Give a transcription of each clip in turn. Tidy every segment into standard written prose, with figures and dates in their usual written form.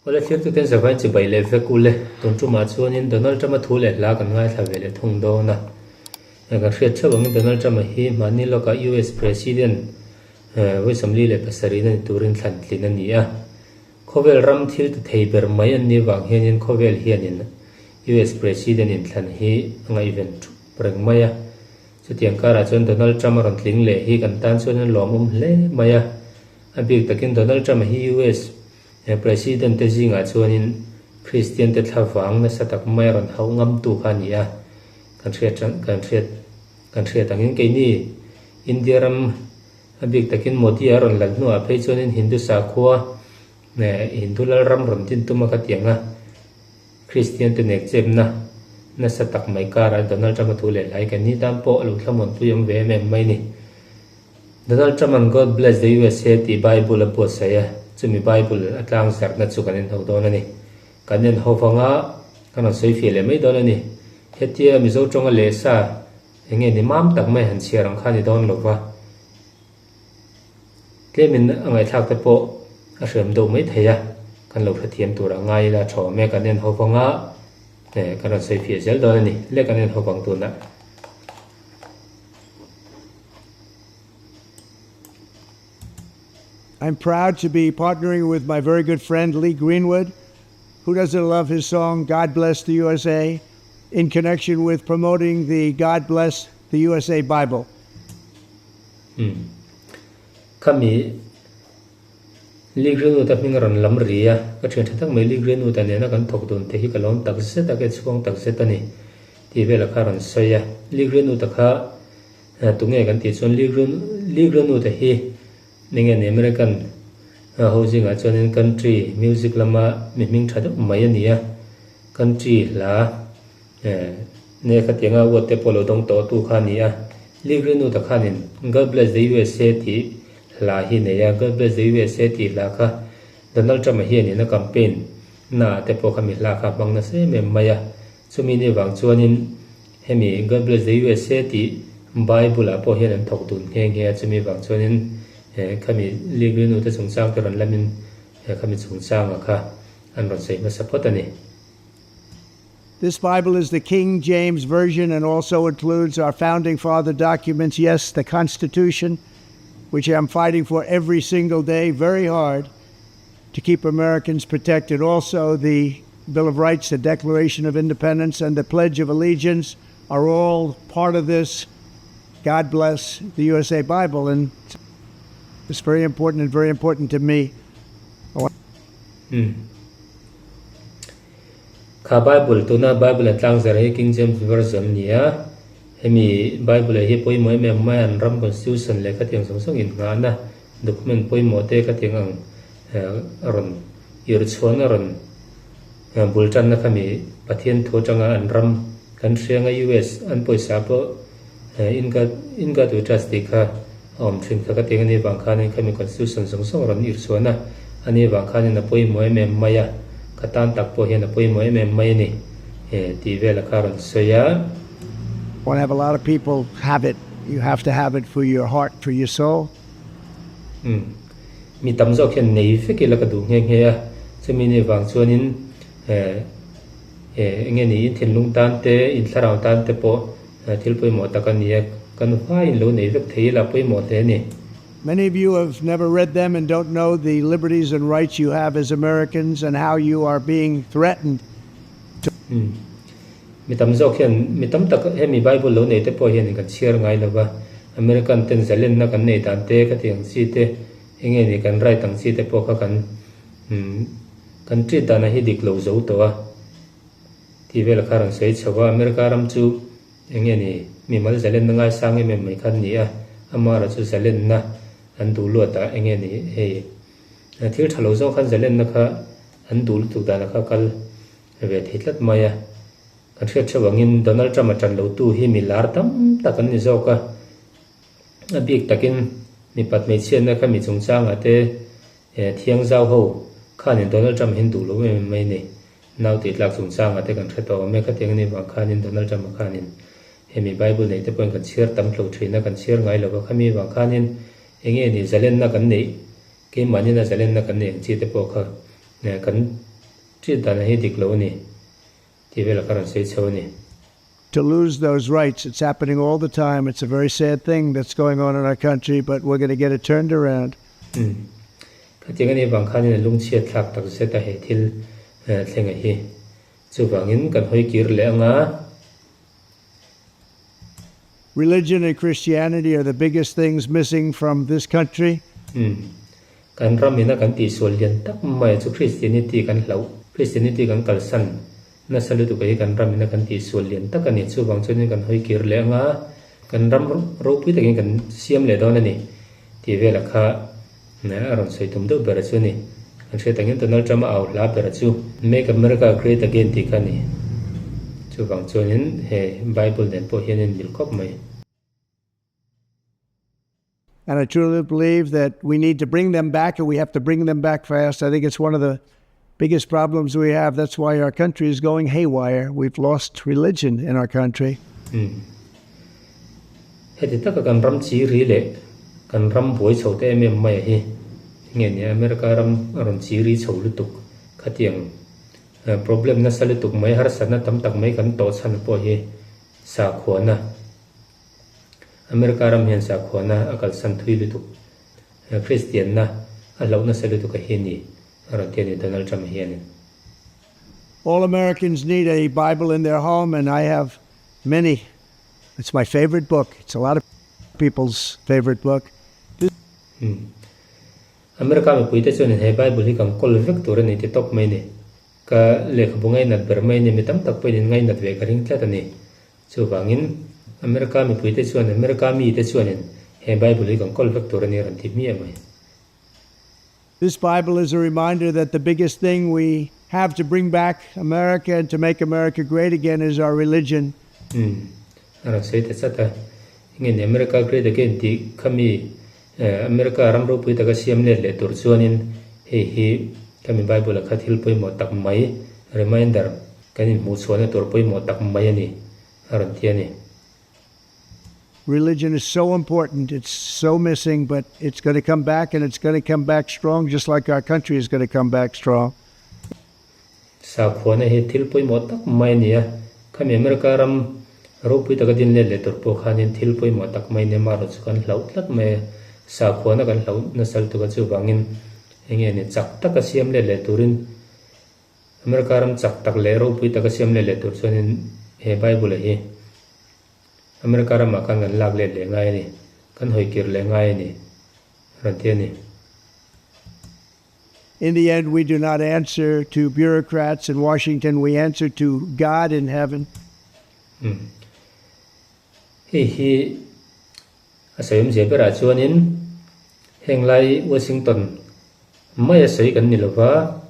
Awle thirtuten zavai chibai leh vek ule, tun tumah chuanin Donald Trump-a thu leh hla kan ngaithla ve leh thung dawn a. Kan hriat theuh angin Donald Trump-a hi mahni lawkah US President vawi 47 na ni turin thlan tlin a ni a. Khawvel ram thil ti thei ber mai an nih vang hianin khawvel hianin US President inthlan hi a ngaihven thup reng mai a. Chutiang karah chuan Donald Trump a rawn tling leh hi kan tan chuan a lawmawm hle mai a. A bik takin Donald Trump-a hi US He President te zingah chuanin Kristian te thlavang nasa tak mai a rawn hauh ngamtu kha a ni a, kan hriat kan hriat kan hriat angin keini India ram a bik takin Modi a rawn lal hnuah phei chuanin Hindu sakhua leh Hindu lalram rawn din tum a kha tiang a, Kristian te nek chepna nasa tak mai karah Donald Trump a thu leh hlai kan ni tan pawh a lo thlamuanpui awm ve em em mai ni. Donald Trump an God bless the USA tih Bible a buatsaih a, chumi Bible a tlangzarhna chu kan inho dawn a ni. Kan inho vanga kan rawn sawi fiah leh mai dawn a ni. Hetia Mizo tawnga lehsa eng nge ni mam tak mai han chhiar ang kha a ni dawn lo va, tlemin a ngaihthlak te pawh a hriam deuh mai thei a, kan lo hrethiam tur a ngai ila tha awm e. Kan inho vanga kan rawn sawi fiah zel dawn a ni. Le kan inho vang tunah. I'm proud to be partnering with my very good friend Lee Greenwood, who doesn't love his song God Bless the USA, in connection with promoting the God Bless the USA Bible. Khami Lee Greenwood a hming a rawn lam ri a, ka thian tha tak mai Lee Greenwood a nena kan thawk dun te hi ka lawm tak zet a, ka chhuang tak zet a ni tih velah kha a rawn sawi a. Lee Greenwood a kha tunge kan tih chuan Lee Green Lee Greenwood a hi enge ni American ho zingah chuanin country music lama mi hming tha deuh mai a ni a, country hla ne khatianga award te pawh lo dawng tawh tu kha a ni a. Lee Greenwood a khanin God Bless the USA tih Hla hi nei a, God Bless the USA tih hla kha Donald Trump-a hianin a campaign naah te pawh khami hla kha a hmang nasa em em mai a. Chumi ni vang chuanin hemi God Bless the USA tih Bible-ah pawh hian an thawk dun nghe nghe a, chumi vang chuanin khami Lee Greenwood te chungchang te rawn lamin khami chungchanga kha an rawn sawi hmasa phawt a ni. This Bible is the King James Version and also includes our founding father documents, yes, the Constitution, which I'm fighting for every single day, very hard to keep Americans protected. Also, the Bill of Rights, the Declaration of Independence, and the Pledge of Allegiance are all part of this. God bless the USA Bible. And it's very important and very important to me. Kha Bible, tuna Bible a tlangzar hi King James Version ni a, hemi Bible hi pawimawh em em mai an ram constitution leh khatiang zawng zawng innghahna document pawimawh te khatiang ang a rawn irchhuan a rawn bul tanna khami Pathian thu atanga an ram kan hrianga US an pawisa pawh in God in God we trust tih kha a awm thin kha khatiang ani vang khanin khami constitution zawng zawng a rawn irchhuan a, ani vang khanin a pawimawh em em mai a, ka tan tak pawh hian a pawimawh em em mai a ni tih velah kha a rawn sawi a. Want to have a lot of people have it, you have to have it for your heart, for your soul. Umm mi tam zawk hian nei vek ila ka duh nghe nghe a, chumi ni vang chuanin eh enge ni in thinlung tan te, in thlarau tan te pawh Thil pawimawh tak a ni a, kan hmaiin lo nei vek thei ila pawimawh hle a ni. Many of you have never read them and don't know the liberties and rights you have as Americans and how you are being threatened to. Mi tam zawk hian, mi tam tak hemi Bible lo nei te pawh hian kan chhiar ngai lo va, American ten zalenna kan nei dan te, khati ang chi te, enge ni kan right ang chi te pawh kha kan kan treat dan a hi dik lo zo tawh a. Tih vel kha rawn sawi chho a, America ram chu eng nge ni, mimal zalenna ngaisang em em mai kha an ni a, amara chu zalenna an duh luat ah eng nge ni hei thil tha lo zawng khan zalenna kha an duh lutuk danah kha kal ve thei tlat mai a, kan hriat theuh angin Donald Trump a tan lo tu hi mi lar tam tak an ni zawk a, a bik takin mipat hmeichhiatna kha mi chungchangah te thiang zau ho khanin Donald Trump hian duh lo em em mai a ni. Nau tih tlak chungchangah te kan hre tawh awm e, khatiang anih vang khanin Donald Trump-a khanin hemi Bible nei te pawhin kan chhiar tam tlo thin a, kan chhiar ngai lo va, khami vang khanin enge ni zalenna kan neih, keimahni na zalenna kan neih ang chi te pawh kha kan Treat dan hi dik lo a ni tih vel kha rawn sawi chho a ni. To lose those rights. It's happening all the time. It's a very sad thing that's going on in our country, but we're going to get it turned around. Umm. Khatiang anih vang khanin a lungchhiat thlak tak zet a he thil thleng a hi. Chuvangin kan hawi kir leh anga. Religion and Christianity are the biggest things missing from this country. Umm. Kan ram ina kan tihsual lian tak mai chu Christianity kan hlauh, Christianity kan kalsan nasa lutuk a hi kan ram ina kan tihsual lian tak a ni. Chuvang chuanin kan hawi kir leh anga kan ram ropui takin kan siam leh dawn a ni tih velah kha a rawn sawi tum deuh ber chu a ni. Kan hriat angin Donald Trump a au hla ber chu Make America Great Again tih kha a ni. Chuvang chuanin he Bible nen pawh hian a inmil khawp mai. And I truly believe that we need to bring them back and we have to bring them back fast. I think it's one of the biggest problems we have. That's why our country is going haywire. We've lost religion in our country. Hmm. Heti taka kan ram chi ri leh kan ram buai chho te em em mai a hi. Nge ni America ram a rawn chi ri chho lutuk khatiang eh, problem nasa lutuk mai harsatna tam tak mai kan tawh chhan pawh hi sakhuana America ram hian sakhuana a kalsan thui lutuk, Kristianna a hlauh nasa lutuk a hi ni, a rawn ti a ni Donald Trump hianin. All Americans need a Bible in their home and I have many. It's my favorite book. It's a lot of people's favorite book. This. Hmm. America mipuite chuanin he Bible hi kan kawl vek tur a ni ti tawp mai ni. Ka lehkhabu ngainat ber mai ni, mi tam tak pawhin in ngainat ve ka ring tlat a ni. Chuvangin, America mipuite chuan, America mite chuanin he Bible hi kan kawl vek tur a ni rawn ti hmiah mai. This Bible is a reminder that the biggest thing we have to bring back America and to make America great again is our religion. Umm, a rawn sawi ta chat a. Engin America great again tih kha mi America ram ropui taka siam let leh tur chuanin hei hi khami Bible-a kha thil pawimawh tak mai, reminder, kan inhmuhchhuahna tur pawimawh tak mai a ni, a rawn ti a ni. Religion is so important, it's so missing, but it's going to come back and it's going to come back strong just like our country is going to come back strong. Sakhuana hi thil pawimawh tak mai a ni a, khami America ram ropui taka din let leh tur pawh khanin thil pawimawh tak mai nia marawh chu kan hlauh tlat mai a, sakhuana kan hlauh nasal tuk a chuvangin enge ni chak taka siam let leh turin America ram chak tak leh ropui taka siam let leh tur chuanin he Bible hi America ramah khan kan lak let leh ngai a ni, kan hawikir leh ngai a ni rawn ti a ni. In the end, we do not answer to bureaucrats in Washington, we answer to God in heaven. Umm. Hei hi a sawi awmzia berah chuanin heng lai Washington maia sawi kan ni lova,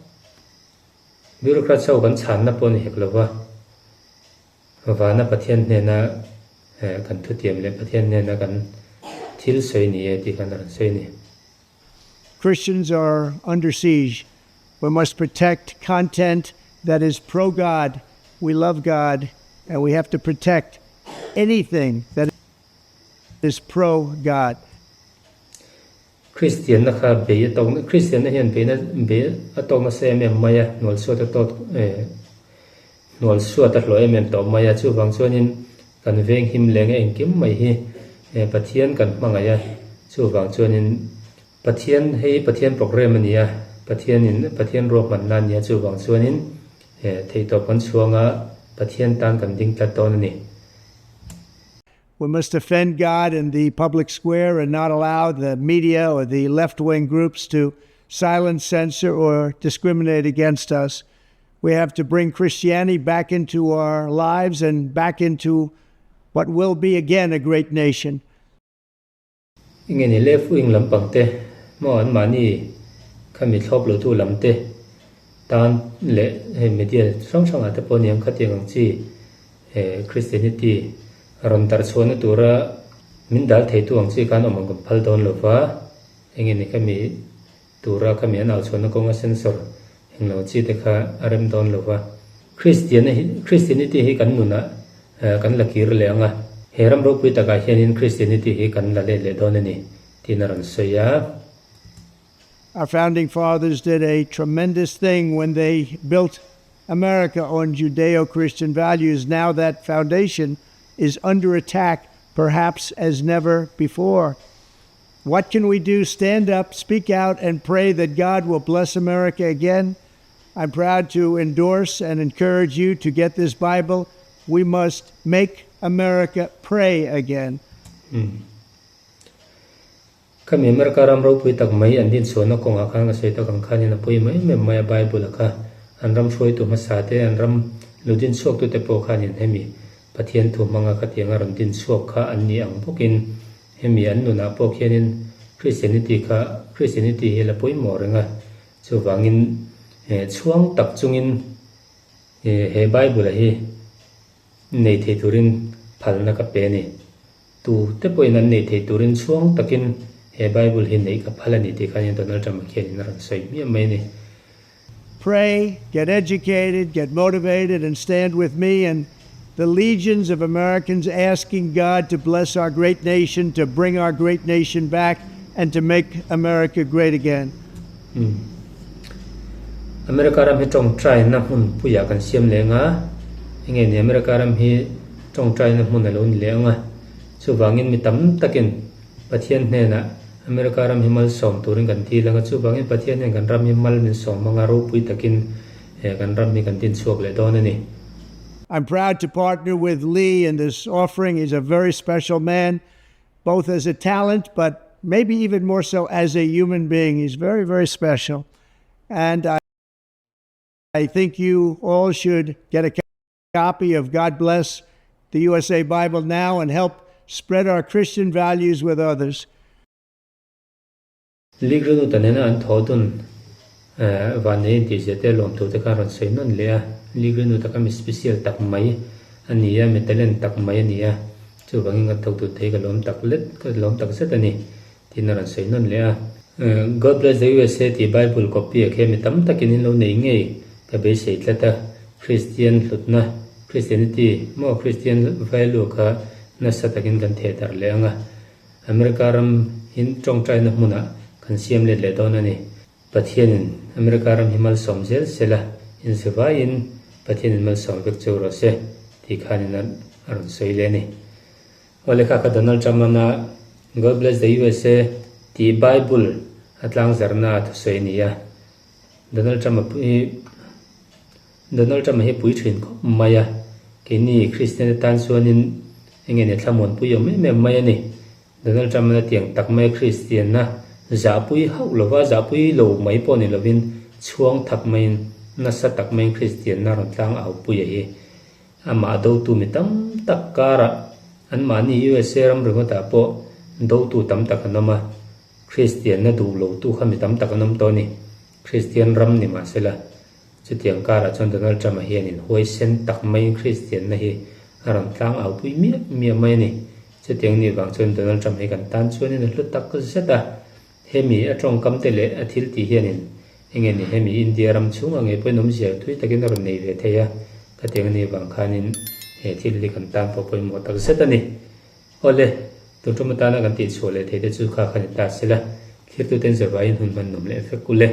bureaucrats ho kan chhanna pawh a ni hek lova, vana Pathian hnena kan thutiam leh Pathian hnena kan thil sawi ni e tih khan a rawn sawi a ni. Christians are under siege. We must protect content that is pro God. We love God, and we have to protect anything that is pro God. Kristianna kha bei a tawk Kristianna hian beina bei a tawk nasa em em mai a, hnual suat a tawt eh hnual suat a hlawh em em tawh mai a, chuvang chuanin kan veng him leng a engkim mai hi eh Pathian kan hmangaih a, chuvang chuanin Pathian hei Pathian program a ni a, Pathianin Pathian ruahmanna a ni a, chuvang chuanin eh theihtawp kan chhuang a, Pathian tan kan ding tlat dawn a ni. We must defend God in the public square and not allow the media or the left wing groups to silence, censor, or discriminate against us. We have to bring Christianity back into our lives and back into what will be again a great nation. Nge ni left wing lampang te maw an mahni khami thlawp lo tu lam te tan leh hei media hrang hrang ah te pawh aniang khatiang ang chi eh Christianity rawn darh chhuahna tura min dal thei tu ang chi khan awm ang kan phal dawn lo va enge ni khami tura khami an au chhuahna kawnga sensor englo ang chi te kha a rem dawn lo va. Kristianna hi Christianity hi kan nunah kan la kir leh ang a, he ram ropui takah hianin Christianity hi kan la let leh dawn a ni tiin a rawn sawi a. Our founding fathers did a tremendous thing when they built America on Judeo Christian values. Now that foundation is under attack, perhaps as never before. What can we do? Stand up, speak out, and pray that God will bless America again. I'm proud to endorse and encourage you to get this Bible. We must make America pray again. Khami America ram ropui tak mai an dinchhuahna kawngah khan ka sawi tak ang khanin a pawimawh em em mai a Bible a kha an ram hruaitu hmasa te an ram lo dinchhuaktu te pawh khanin hemi Pathian thu hmanga khatianga rawn dinchhuak kha an ni ang bawkin hemi an nunah pawh khianin Christianity kha Christianity hi a la pawimawh reng a chuvangin chhuang tak chungin he Bible a hi nei thei turin phalna ka pe a ni. Tu te pawhin an neih theih turin chhuang takin he Bible hi neih ka phal a ni tih khan Donald Trump-a khianin a rawn sawi hmiah mai a ni. Pray, get educated, get motivated and stand with me and the legions of Americans asking God to bless our great nation, to bring our great nation back and to make America great again. America ram hi tawngtaina hmun puiah kan siam leh ang a, enge ni America ram hi tawngtaina hmun a lo ni leh ang a, chuvangin mi tam takin Pathian hnenah America ram hi malsawm turin kan dil ang a, chuvangin Pathian hian kan ram hi mal min sawm ang a, ropui takin kan ram hi kan dinchhuak leh dawn a ni. I'm proud to partner with Lee in this offering. He's a very special man, both as a talent, but maybe even more so as a human being. He's very, very special. And I, I think you all should get a copy of God Bless the USA Bible now and help spread our Christian values with others. Lee Greenwood-a nena an thaw dun vannei intihzia te lawmthu te kha a rawn sawi nawn leh a, Lee Greenwood-a kha mi special tak mai a ni a, mi talent tak mai a ni a, chuvangin kan thawk dun thei ka lawm tak let ka lawm tak zet a ni tiin a rawn sawi nawn leh a. God Bless the USA tih Bible copy ah khian mi tam takin in lo nei ngei ka beisei tlat a, Kristian hlutna, Christianity, maw Kristian value kha nasa takin kan theh darh leh ang a, America ram hin tawngtaina hmunah kan siam let leh dawn a ni. Pathianin America ram hi malsawm zel sela, inzivaiin Pathianin malsawm vek cheu rawh se tih khanin a rawn sawi leh a ni. Aw lehkha kha Donald Trump-an a God Bless the USA tih Bible a tlangzarna a thusawi a ni a. Donald Trump-a hi Donald Trump-a hi pui thin khawp mai a, keini Kristian te tan chuanin eng nge ni thlamuanpui awm em em mai a ni. Donald Trump-an a tiang tak mai a Kristianna zahpui hauh lova, zahpui lo mai pawh ni lovin chhuang thak maiin nasa tak maiin Kristianna rawn tlang au pui a hi. Amah dotu mi tam tak karah anmahni USA ram ringawtah pawh dotu tam tak an awm a, Kristianna duh lotu kha mi tam tak an awm tawh a ni. Kristian ram ni mahsela, chutiang karah chuan Donald Trump-a hianin huaisen tak maiin Kristianna hi a rawn tlang aupui miah miah mai a ni. Chutiang nih vang chuan Donald Trump hi kan tan chuanin a hlu tak zet a, Hemi a tawngkam te leh a thil tih hianin enge ni hemi India ram chhungah ngei pawhin awmzia thui takin a rawn nei ve thei a, khatiang a nih vang khanin he thil hi kan tan pawh pawimawh tak zet a ni. Awle, tun tum atana kan tihchhuah leh thei te chu kha kha ni ta sela, thlirtuten zavaiin hun hman nawm leh vek ule.